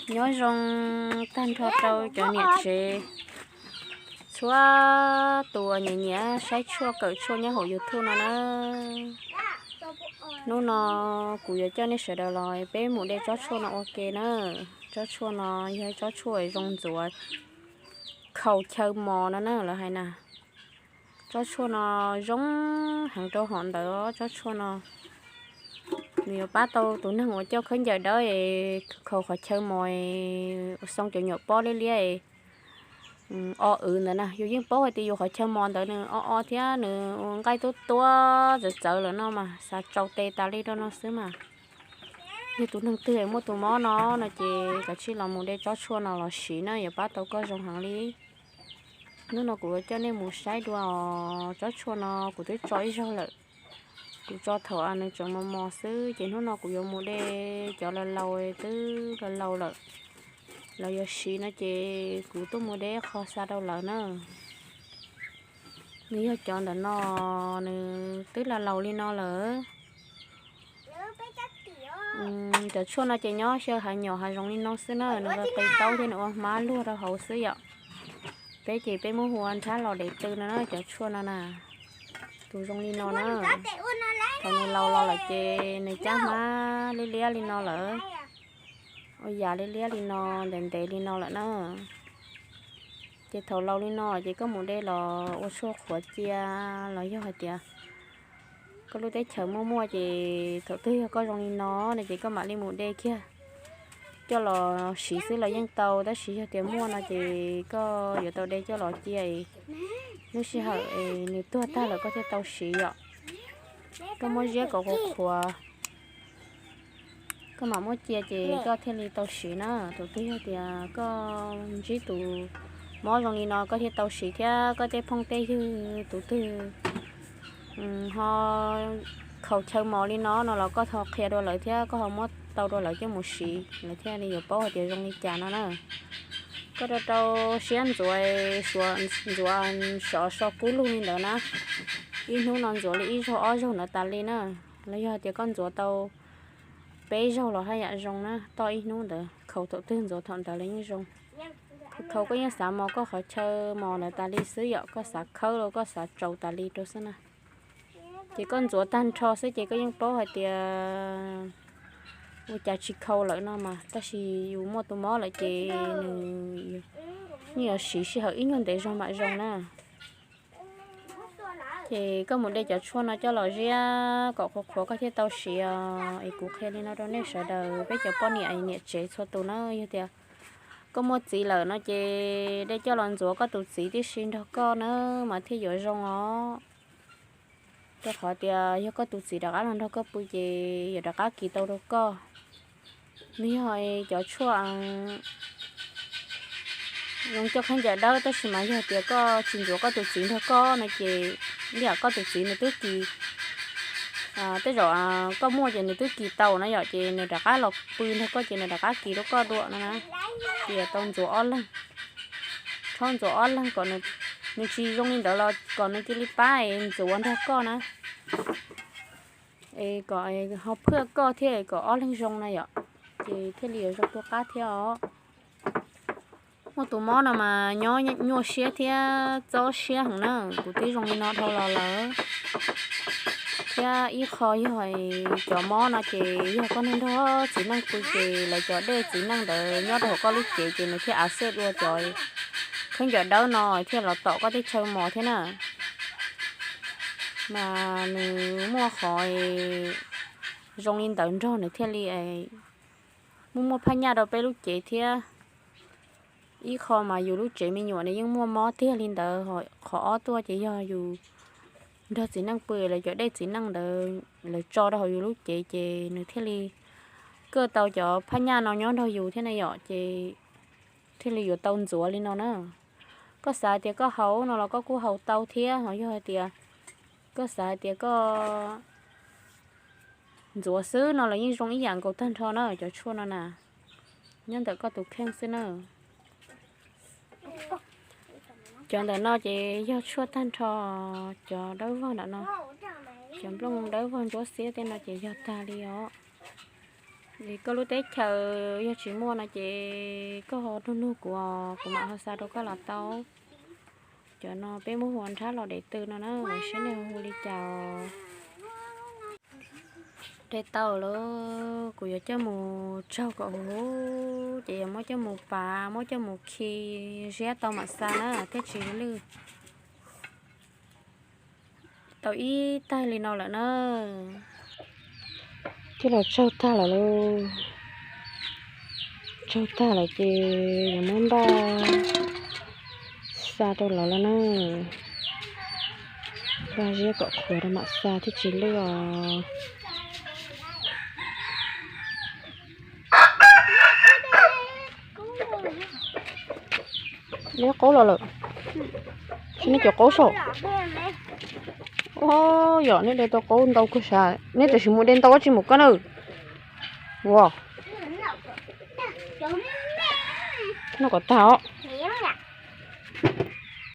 Nyob zoo tag nrho rau cov niam tsev txhua tus uas nyiam nyiam saib tshuaj kawm tshuaj nyob hauv YouTube no na. Hnub no kuv yuav coj nej sawv daws los peb mus de tsob tshuaj no ua ke na. Tsob tshuaj no yog tsob tshuaj zoo ntxuav khaus chaw mos no na lawv hais na. Tsob tshuaj no zoo heev rau hom ntawd, tsob tshuaj no nws yuav pab tau tus neeg uas coj khaub ncaws dawb es khaus qhov chaw mos, xoo cov nyuam pob liab liab o wv ntawd na. Yus yeej paub hais tias yus qhov chaw mos ntawd nws o o thiab nws nqaij tuab tuab txawv txawv lawm no mas xav tsau tes tas li rau no xwb mas. Yog tus neeg twg muaj tus mob no no ces kav tsij los mus de tsob tshuaj no los siv na, yuav pab tau koj zoo heev li. Hnub no kuv yuav coj nej mus saib dua os. Tsob tshuaj no kuv twb tso ib zaug lawm, kuv tso thaum nws tseem mos mos xwb, ces hnub no kuv yuav mus de cov laus laus twb laus laus lawm, lawv yuav siv no ces kuv tuaj mus de qho xa rau lawv na. Nws yog cov ntawm no, nws twb laus laus li no lawm. Cov tshuaj no ces nyob xyaw hav nyom hav zoov li no xwb na, nws qis taub thiab nws ua hmab luag rau hauv xwb yom. Peb ces peb muab hu ua nrhab los dev tw no na, cov tshuaj no na. Tus zoo li no na, thaum nws laus los lawm ces nws cab hmab liab liab li no lawm, ua yam liab liab li no, ntev ntev li no lawm na. Ces thaum laus li no ces koj mus de los ua tshuaj qhuav cia los yog hais tias koj lub teb chaws muaj muaj ces thaum twg yog koj zoo li no no ces koj mam li mus de kiag coj los siv xwb los yeej tau, tab sis yog tias muaj no ces koj yuav tau de coj los cia es lub sij hawm es nws tuag tag lawm koj thiaj tau siv yom. Koj muab ziab kom qhuav qhuav, koj mam muab cia ces koj thiaj li tau siv na. Thaum twg yog tias koj ntsib tus mob zoo li no koj thiaj tau siv thiab koj tej phooj tej ywg tus twg ho khaus chaw mos li no no los koj ho qhia dua lawv thiab koj ho muab tau dua lawv coj mus siv, lawv thiaj li yuav paub hais tias zoo li cas no na. Koj rau rau siab ntxuav, ntxuav sov so kub lug li ntawd na. Ib hnub no ntxuav li ib zaug ob zaug ntawd tas li na. Los yog tias koj ntxuav tau peb zaug los haj yam zoo na, toj ib hnub ntawd khaus thaum twg ntxuav thaum ntawd los yeej zoo. Khaus koj yeej xav mos koj qhov chaw mos ntawd tas li xwb yom, koj xav khawb los koj xav tsaus tas li rau xwb na. Ces koj ntxuav tag nrho xwb ces koj yeej paub hais tias ua cas tsis khaus lawm no mas, tab sis yus muaj tus mob lawm ces nws yeej yuav siv sij hawm ib nyuag ntev zog mam zoo na. Ces koj mus de cov tshuaj no coj los ziab kom qhuav qhuav koj thiaj tau siv os. Es kuv qhia li no rau nej sawv daws peb cov poj niam niam tsev txhua tus na, yog tias koj muaj txiv lawm no ces de coj los ntxuav koj tus txiv tib si nrog koj na mas thiaj yuav zoo os. Rau qhov tias yog koj tus txiv rov qab los nrog koj pw ces yuav rov qab kis tau rau koj. Nws yog cov tshuaj zoo coj khaub ncaws dawb, tab sis mas yog tias koj tsis ntxuav koj tus txiv nrog koj no ces ib yam koj tus txiv nws twb kis, tej zaum koj muaj ces nws twb kis tau na yom, ces nws rov qab los pw nrog koj ces nws rov qab kis rau koj dua no na. Ces tau ntxuav ob leeg, rhaub ntxuav ob leeg kom nws tsis zoo li ntawd los kom nws cia li pab es ntxuav nrog koj na. Es kom ho phwaj koj thiab kom ob leeg zoo na yom, ces thiaj li yuav zoo tu qab thiab os. Muaj tus mob no mas nyob nyuaj siab thiab txob siab heev na, kuv twb zoo li no dhau los lawm. Thiab ib qho yog cov mob no ces yog koj neeg nrog txiv neej pw ces lawv cov dej txiv neej ntawd nyob rau hauv koj lub cev ces nws thiaj av xej dua cov khaub ncaws dawb no thiaj los tom koj tej chaw mos thiab na. Mas nws muaj qhov zoo li ntawd nrog nws thiaj li muaj muaj phaj nyaj rau peb lub cev thiab. Ib qho mas yus lub tsev me nyuam nws yeej muaj mob tiag li ntawd, qhov ob tuaj ces yog yus nrog txiv neej pw lawv cov dej txiv neej ntawd lawv tso rau hauv yus lub cev ces nws thiaj li kaj tau cov phaj nyaj no nyob nrog yus thiab na yom, ces thiaj li yuav tau ntxuav li no na. Koj xav hais tias koj haus no los koj kuj haus tau thiab, ho yog hais tias koj xav hais tias koj ntxuav xwb no los yeej zoo ib yam nkaus tag nrho na, cov tshuaj no na, nyob ntawm koj tus kheej xwb na. Cov ntawm no ces yog tshuaj tag nrho, cov dawb vog ntawm no, cov nplooj dawb vog ntsuab xiab tej no ces yog tag li os. Vim koj lub teb chaws yog tsis muaj no ces koj ho nug nug kuv os, kuv mam ho xa rau koj los tau. Cov no peb muab hu ua nrhab los dev tw no na, saib nej hu li cas. De tau lawm, kuv yuav coj mus tsaug kom huv huv ces yuav muab coj mus pav, muab coj mus khi ziab tau mam xa na thiaj tsis lwj. Tau ib taig li no lawm na. Coj los tsaug tag lawm lauj. Tsaug tag lawm ces yuav muab npaj xa rau lawv lawm na. Npaj ziab kom qhuav rau mam xa thiaj tsis lwj os. Neb qaub los lawm. Saib neb cov qaub saum. Yog neb de tau qaub ntau kawg sav, neb tam sim mus de ntau ua tsis mus koj na. Ua, noj kom tag os.